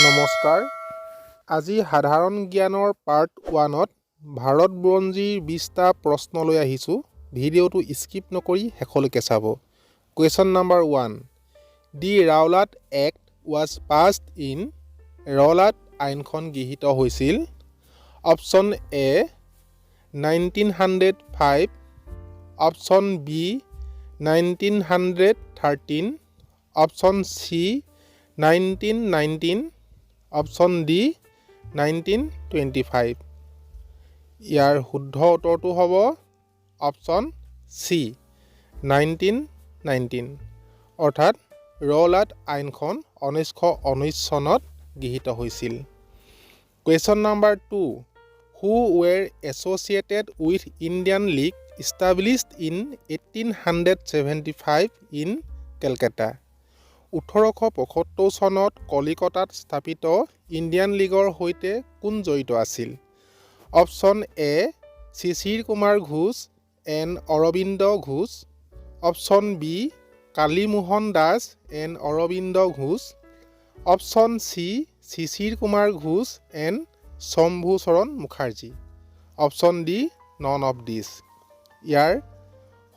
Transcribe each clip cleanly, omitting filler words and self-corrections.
নমস্কাৰ। আজি সাধাৰণ জ্ঞানৰ পাৰ্ট ওৱানত ভাৰত বুৰঞ্জীৰ 20টা প্ৰশ্ন লৈ আহিছোঁ। ভিডিঅ'টো স্কিপ নকৰি শেষলৈকে চাব। Question number 1: The Rowlatt Act was passed in? Rowlatt আইনখন গৃহীত হৈছিল? Option A, 1905, option B, 1913, option C, 1919, option D, 1925. ইয়াৰ শুদ্ধ উত্তৰটো হ'ব অপশ্যন চি, 1919। অৰ্থাৎ ৰওলাট আইনখন 1919 চনত গৃহীত হৈছিল। Question number 2: Who were associated with Indian League established in 1875 in Calcutta? 1875 চনত কলিকতাত স্থাপিত ইণ্ডিয়ান লীগৰ সৈতে কোন জড়িত আছিল? Option A, Sisir Kumar Ghosh and Aurobindo Ghosh, option B, Kalimohan Das and Aurobindo Ghosh, option C, Sisir Kumar Ghosh and Shambhu Charan Mukherjee, option D, none of these. ইয়াৰ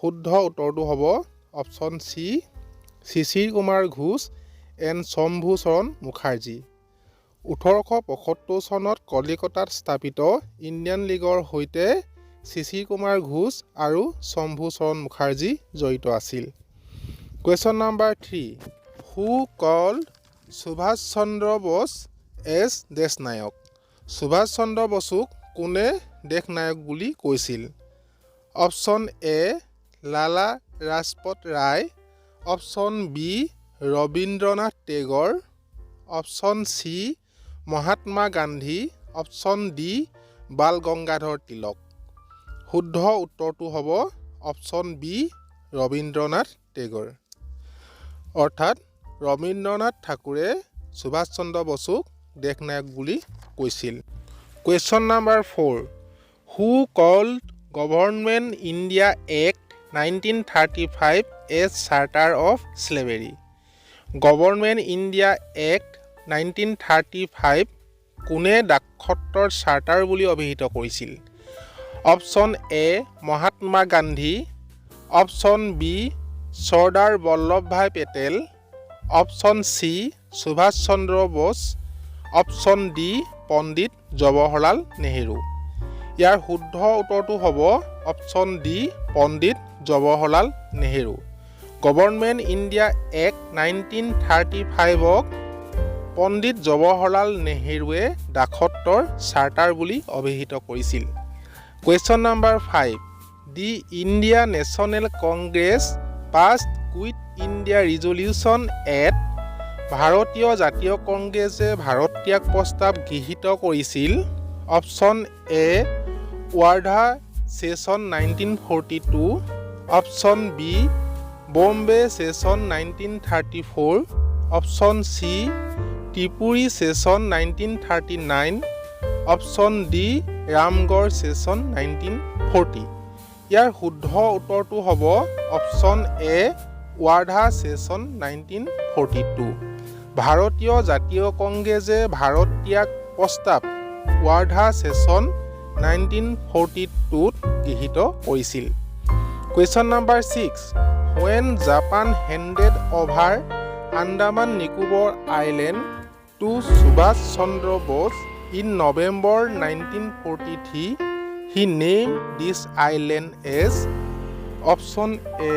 শুদ্ধ উত্তৰটো হ'ব option C, Sisir Kumar Ghosh and Shambhu Charan Mukherjee. 1875 চনত কলিকতাত স্থাপিত Indian লীগৰ সৈতে শিশিৰ কুমাৰ ঘোষ আৰু শম্ভু চৰণ মুখাৰ্জী জড়িত আছিল। Question number 3: Who called Subhas Chandra Bose as Deshnayak? Subhash চন্দ্ৰ বসুক কোনে দেশনায়ক বুলি কৈছিল? Option A, Lala Lajpat Rai, option B, Rabindranath Tagore, option C, Mahatma Gandhi, option D, Bal Gangadhar Tilak. শুদ্ধ উত্তৰটো হ'ব অপশ্যন বি, ৰবীন্দ্ৰনাথ টেগৰ। অৰ্থাৎ ৰবীন্দ্ৰনাথ ঠাকুৰে সুভাষ চন্দ্ৰ বসুক দেশনায়ক বুলি কৈছিল। Question number 4: Who called Government India Act 1935 as Charter of Slavery? Government India Act 1935 কোনে দাসত্বৰ চাৰ্টাৰ বুলি অভিহিত কৰিছিল? Option A, Mahatma Gandhi, option B, Sardar Vallabhbhai Patel, option C, Subhas Chandra Bose, option D, Pandit Jawaharlal Nehru. ইয়াৰ শুদ্ধ উত্তৰটো হ'ব option D, Pandit Jawaharlal Nehru. Government India Act 1935ক পণ্ডিত জৱাহৰলাল নেহেৰুৱে দাসত্বৰ চাৰ্টাৰ বুলি অভিহিত কৰিছিল। Question number 5: The India National Congress passed Quit India Resolution at? ভাৰতীয় জাতীয় কংগ্ৰেছে ভাৰত ত্যাগ প্ৰস্তাৱ গৃহীত কৰিছিল? Option A, Wardha Session 1942, option B, Bombay Session 1934, option C, Tripuri Session 1939, option D, Ramgarh Session 1940. ইয়াৰ শুদ্ধ উত্তৰটো হ'ব option A, Wardha Session 1942. ভাৰতীয় জাতীয় কংগ্ৰেছে ভাৰত ত্যাগ প্ৰস্তাৱ ৱাৰ্ধা ছেছন 1942ত গৃহীত কৰিছিল। Question number 6: When Japan handed over Andaman Nicobar Island to Subhas Chandra Bose in November 1943, he named this island as? Option A,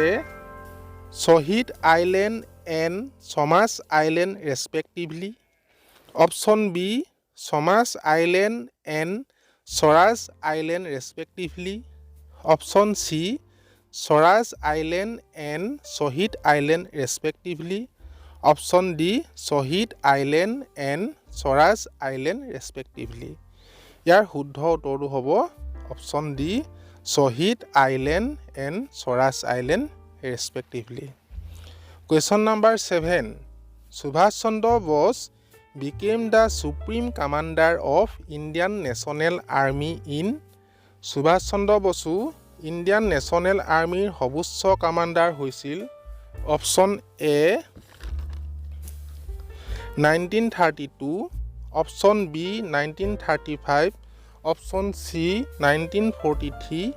Shahid Island and Samaj Island respectively, option B, Samaj Island and Swaraj Island respectively, option C, Swaraj Island and Shahid Island respectively, option D, Shahid Island and Swaraj Island respectively. ইয়াৰ শুদ্ধ উত্তৰটো হ'ব option D, Shahid Island and Swaraj Island respectively. Question number 7: Subhas Chandra Bose became the supreme commander of Indian National Army in? Subhash Chandra Bose Indian national আৰ্মীৰ সৰ্বোচ্চ commander হৈছিল? Option A, 1932, option B 1935, option C 1943,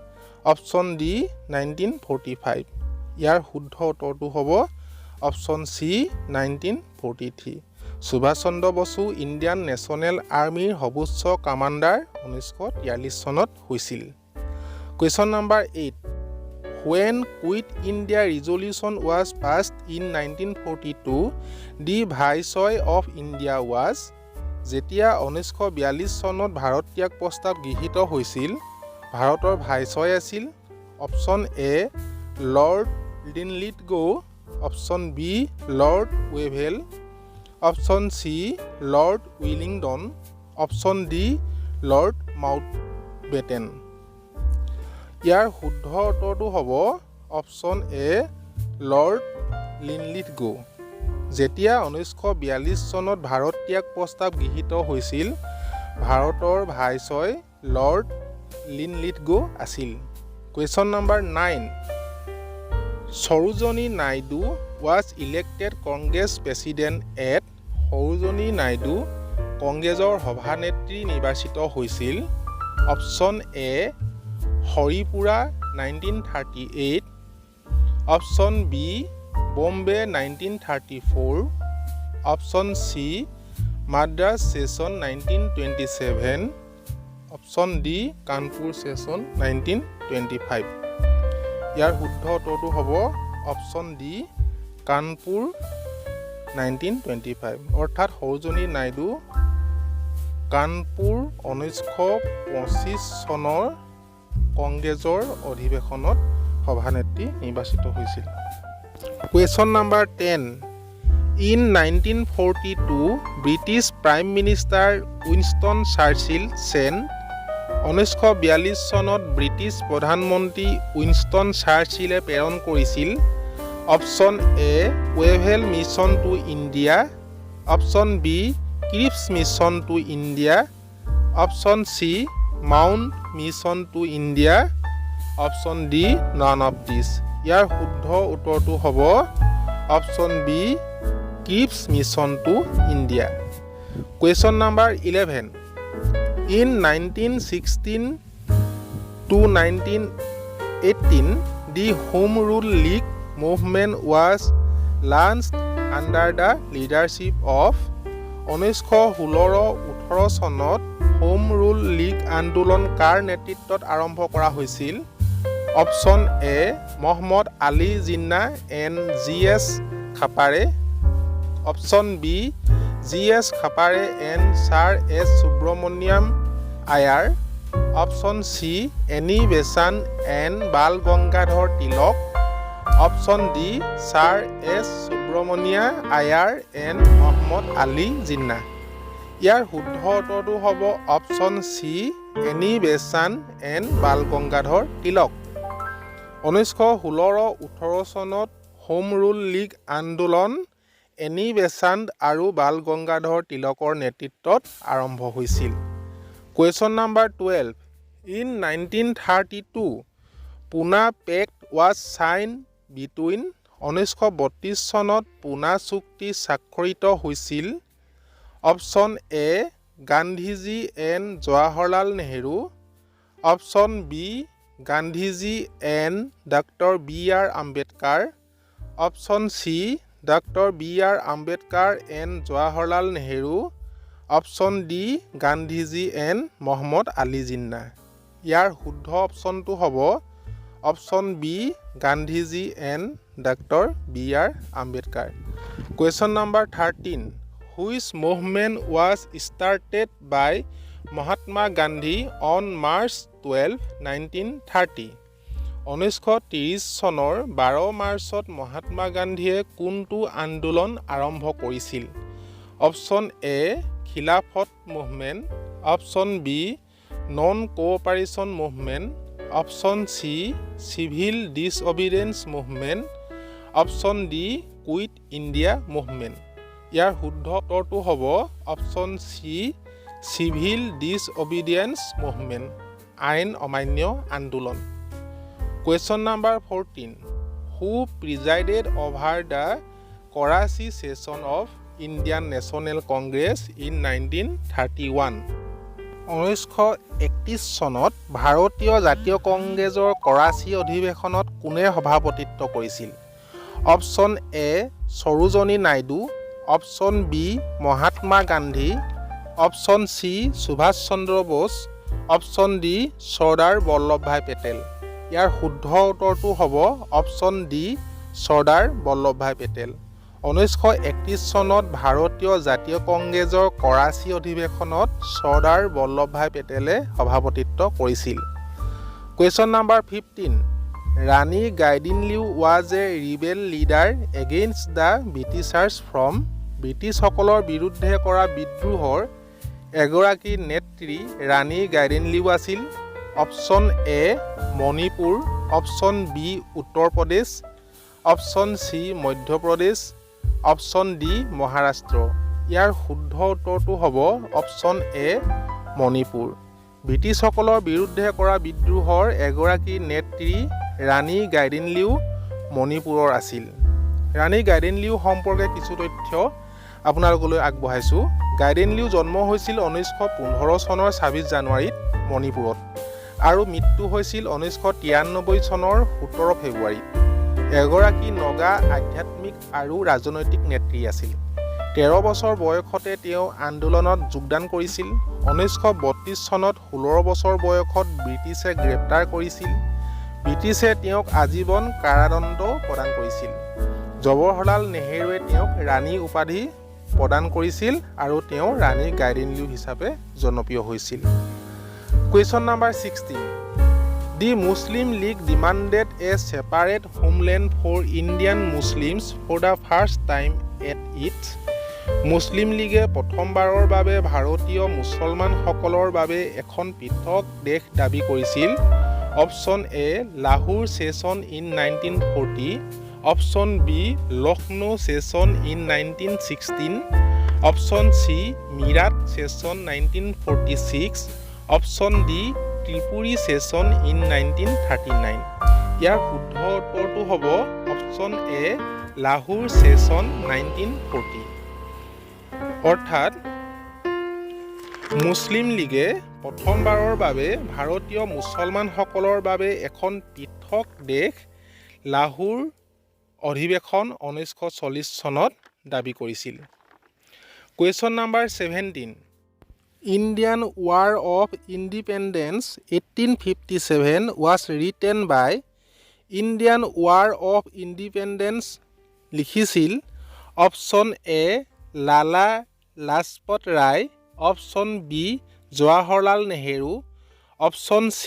option D 1945। ইয়াৰ শুদ্ধ উত্তৰটো হ'ব option C 1943। Subhash Chandra Bose Indian national আৰ্মীৰ সৰ্বোচ্চ commander 1943 চনত হৈছিল। Question number 8, when Quit India Resolution was passed in 1942, the Viceroy of India was? যেতিয়া 1942 চনত ভাৰত ত্যাগ প্ৰস্তাৱ গৃহীত হৈছিল, ভাৰতৰ ভাইচৰয় আছিল option A Lord Linlithgow, option B Lord Wavell, option C Lord Willingdon, option D Lord Mountbatten। ইয়াৰ শুদ্ধ উত্তৰটো হ'ব অপশ্যন এ লৰ্ড লিনলিথগো। যেতিয়া 1942 চনত ভাৰত ত্যাগ প্ৰস্তাৱ গৃহীত হৈছিল, ভাৰতৰ ভাইচৰয় লৰ্ড লিনলিথগো আছিল। Question number 9, Sarojini Naidu was elected Congress president at? Sarojini Naidu কংগ্ৰেছৰ সভানেত্ৰী নিৰ্বাচিত হৈছিল option A Haripura 1938, option B Bombay 1934, option C Madras session 1927, option D Kanpur session 1925। ইয়াৰ শুদ্ধ উত্তৰটো হ'ব option D Kanpur 1925। অৰ্থাৎ সৰোজিনী নাইডু কানপুৰ 1925 চনৰ কংগ্ৰেছৰ অধিৱেশনত সভানেত্ৰী নিৰ্বাচিত হৈছিল। Question number 10, in 1942 British Prime Minister Winston Churchill sent? 1942 চনত ব্ৰিটিছ প্ৰধানমন্ত্ৰী উইনষ্টন চাৰ্চিলে প্ৰেৰণ কৰিছিল option A Wavell Mission to India, option B Cripps Mission to India, option C Mount Mission to India, option D none of these। ইয়াৰ শুদ্ধ উত্তৰটো হ'ব option B Cripps Mission to India। Question number 11, in 1916 to 1918 the Home Rule League movement was launched under the leadership of? 1916-18 চনত home rule league আন্দোলন কাৰ নেতৃত্বত আৰম্ভ কৰা হৈছিল? Option A Mohammad Ali Jinnah and G S Khapre, option B G S Khapre and Sir S Subramanian Iyer, option C Annie Besant and Bal Gangadhar Tilak, option D Sir S Subramania Iyer and Mohammad Ali Jinnah। ইয়াৰ শুদ্ধ উত্তৰটো হ'ব option C Annie Besant and Bal Gangadhar Tilak। 1916-18 চনত home rule league আন্দোলন any বেচাণ্ট আৰু বাল গংগাধৰ তিলকৰ নেতৃত্বত আৰম্ভ হৈছিল। Question number 12, in 1932 Poona Pact was signed between? 1932 চনত পুনা চুক্তি স্বাক্ষৰিত হৈছিল option A Gandhiji and Jawaharlal Nehru, option B Gandhiji and Doctor B R Ambedkar, option C Doctor B R Ambedkar and Jawaharlal Nehru, option D Gandhiji and Mohammad Ali Jinnah। ইয়াৰ শুদ্ধ অপশ্যনটো হ'ব option B Gandhiji and Doctor B R Ambedkar। Question number 13, which movement was started by Mahatma Gandhi on March 12, 1930? 1930 চনৰ 12 মাৰ্চত মহাত্মা গান্ধীয়ে কোনটো আন্দোলন আৰম্ভ কৰিছিল? Option A Khilafat Movement, option B Non Cooperation Movement, option C Civil Disobedience Movement, option D Quit India Movement। ইয়াৰ শুদ্ধ উত্তৰটো হ'ব option C Civil Disobedience Movement, আইন অমান্য আন্দোলন। Question number 14, who presided over the Karachi session of Indian National Congress in 1931? 1931 চনত ভাৰতীয় জাতীয় কংগ্ৰেছৰ কৰাচী অধিৱেশনত কোনে সভাপতিত্ব কৰিছিল? Option A Sarojini Naidu, option B Mahatma Gandhi, option C Subhash Chandra Bose, option D Sardar Vallabhbhai Patel. ইয়াৰ শুদ্ধ উত্তৰটো হ'ব অপশ্যন ডি চৰ্দাৰ বল্লভভাই পেটেল। 1931 চনত ভাৰতীয় জাতীয় কংগ্ৰেছৰ কৰাচী অধিৱেশনত চৰ্দাৰ বল্লভভাই পেটেলে সভাপতিত্ব কৰিছিল। Question number 15. Rani Gaidinliu was a rebel leader against the Britishers from? ব্ৰিটিছসকলৰ বিৰুদ্ধে কৰা বিদ্ৰোহৰ এগৰাকী নেত্ৰী ৰাণী গাইডিনলিউ আছিল option A Manipur, option B Uttar Pradesh, option C Madhya Pradesh, option D Maharashtra. ইয়াৰ শুদ্ধ উত্তৰটো হ'ব অপশ্যন এ মণিপুৰ। ব্ৰিটিছসকলৰ বিৰুদ্ধে কৰা বিদ্ৰোহৰ এগৰাকী নেত্ৰী ৰাণী গাইডিনলিউ মণিপুৰৰ আছিল। ৰাণী গাইডিনলিউ সম্পৰ্কে কিছু তথ্য আপোনালোকলৈ আগবঢ়াইছোঁ। গাইডিনলিউ জন্ম হৈছিল 1915 চনৰ 26 জানুৱাৰীত মণিপুৰত আৰু মৃত্যু হৈছিল 1993 চনৰ 17 ফেব্ৰুৱাৰীত। এগৰাকী নগা আধ্যাত্মিক আৰু ৰাজনৈতিক নেত্ৰী আছিল। 13 বছৰ বয়সতে তেওঁ আন্দোলনত যোগদান কৰিছিল। 1932 চনত 16 বছৰ বয়সত ব্ৰিটিছে গ্ৰেপ্তাৰ কৰিছিল। ব্ৰিটিছে তেওঁক আজীৱন কাৰাদণ্ড প্ৰদান কৰিছিল। জৱাহৰলাল নেহেৰুৱে তেওঁক ৰাণী উপাধি প্ৰদান কৰিছিল আৰু তেওঁ ৰাণী গাইডিনলিউ হিচাপে জনপ্ৰিয় হৈছিল। Question number 16. The Muslim League demanded a separate homeland for Indian Muslims for the first time at its? মুছলিম লীগে প্ৰথমবাৰৰ বাবে ভাৰতীয় মুছলমানসকলৰ বাবে এখন পৃথক দেশ দাবী কৰিছিল option A Lahore Session in 1940, option B Lucknow Session in 1916, option C Meerut Session 1946, option D Tripuri Session in 1939. ইয়াৰ শুদ্ধ উত্তৰটো হ'ব option A Lahore Session 1940। অৰ্থাৎ মুছলিম লীগে প্ৰথমবাৰৰ বাবে ভাৰতীয় মুছলমানসকলৰ বাবে এখন পৃথক দেশ লাহোৰ অধিৱেশন 1940 চনত দাবী কৰিছিল। Question number 17. Indian War of Independence 1857 was written by? Indian War of Independence লিখিছিল option A Lala Lajpat Rai, option B Jawaharlal Nehru, option C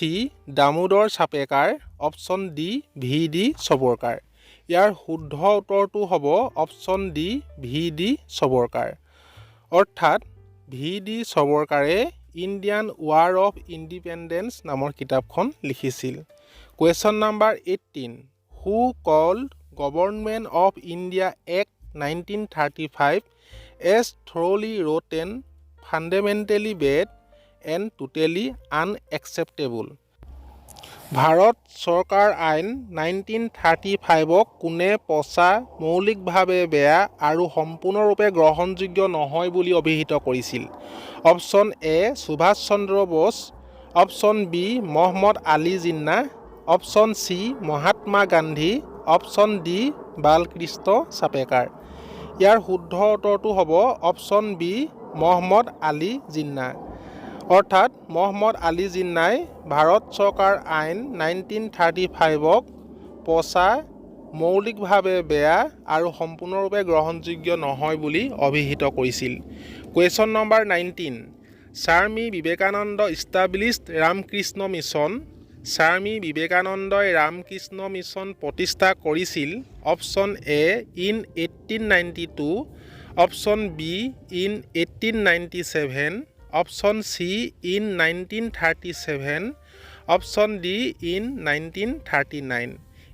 Damodar Chapekar, option D V D Savarkar. ইয়াৰ শুদ্ধ উত্তৰটো হ'ব option D V D Savarkar. অৰ্থাৎ V D সাভাৰকাৰে Indian war of independence নামৰ কিতাপখন লিখিছিল। Question number 18. Who called Government of India Act 1935 as thoroughly rotten, fundamentally bad and totally unacceptable? Bharat চৰকাৰ আইন 1935ক কোনে পচা, মৌলিকভাৱে বেয়া আৰু সম্পূৰ্ণৰূপে গ্ৰহণযোগ্য নহয় বুলি অভিহিত কৰিছিল? Option A Subhash Chandra Bose, option B Mohammad Ali Jinnah, option C Mahatma Gandhi, option D Balkrishna Chapekar. ইয়াৰ শুদ্ধ উত্তৰটো হ'ব অপশ্যন বি মহম্মদ আলী জিন্না। অৰ্থাৎ মহম্মদ আলী জিন্নাই ভাৰত চৰকাৰ আইন 1935ক পচা, মৌলিকভাৱে বেয়া আৰু সম্পূৰ্ণৰূপে গ্ৰহণযোগ্য নহয় বুলি অভিহিত কৰিছিল। Question number 19. Swami Vivekananda established Ramakrishna Mission. স্বামী বিবেকানন্দই ৰামকৃষ্ণ মিছন প্ৰতিষ্ঠা কৰিছিল option A in 1892, option B in 1897, option C in 1937, option D in 1939.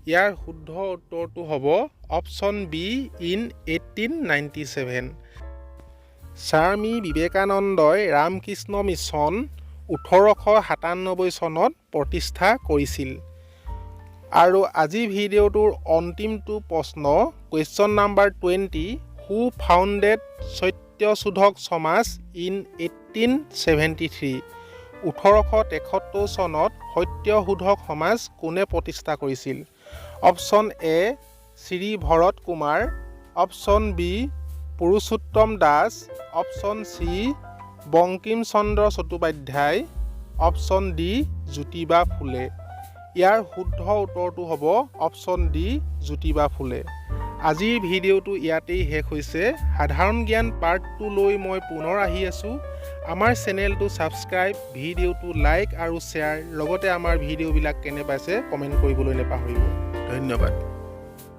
ইয়াৰ শুদ্ধ উত্তৰটো হ'ব option B in 1897. স্বামী বিবেকানন্দই ৰামকৃষ্ণ মিছন 1897 চনত প্ৰতিষ্ঠা কৰিছিল। আৰু আজি ভিডিঅ'টোৰ অন্তিমটো প্ৰশ্ন, question number 20. Who founded Satyashodhak Samaj in 1873? 1873 চনত সত্যশোধক সমাজ কোনে প্ৰতিষ্ঠা কৰিছিল? Option A Shri Bharat Kumar, option B Purushottam Das, option C Bankim Chandra Chattopadhyay, option D Jyotiba Phule. ইয়াৰ শুদ্ধ উত্তৰটো হ'ব অপশ্যন ডি জ্যোতিবা ফুলে। আজিৰ ভিডিঅ'টো ইয়াতেই শেষ হৈছে। সাধাৰণ জ্ঞান পাৰ্ট 2 লৈ মই পুনৰ আহি আছোঁ। আমাৰ চেনেলটো ছাবস্ক্ৰাইব, ভিডিঅ'টো লাইক আৰু শ্বেয়াৰ, লগতে আমাৰ ভিডিঅ'বিলাক কেনে পাইছে কমেণ্ট কৰিবলৈ নাপাহৰিব। ধন্যবাদ।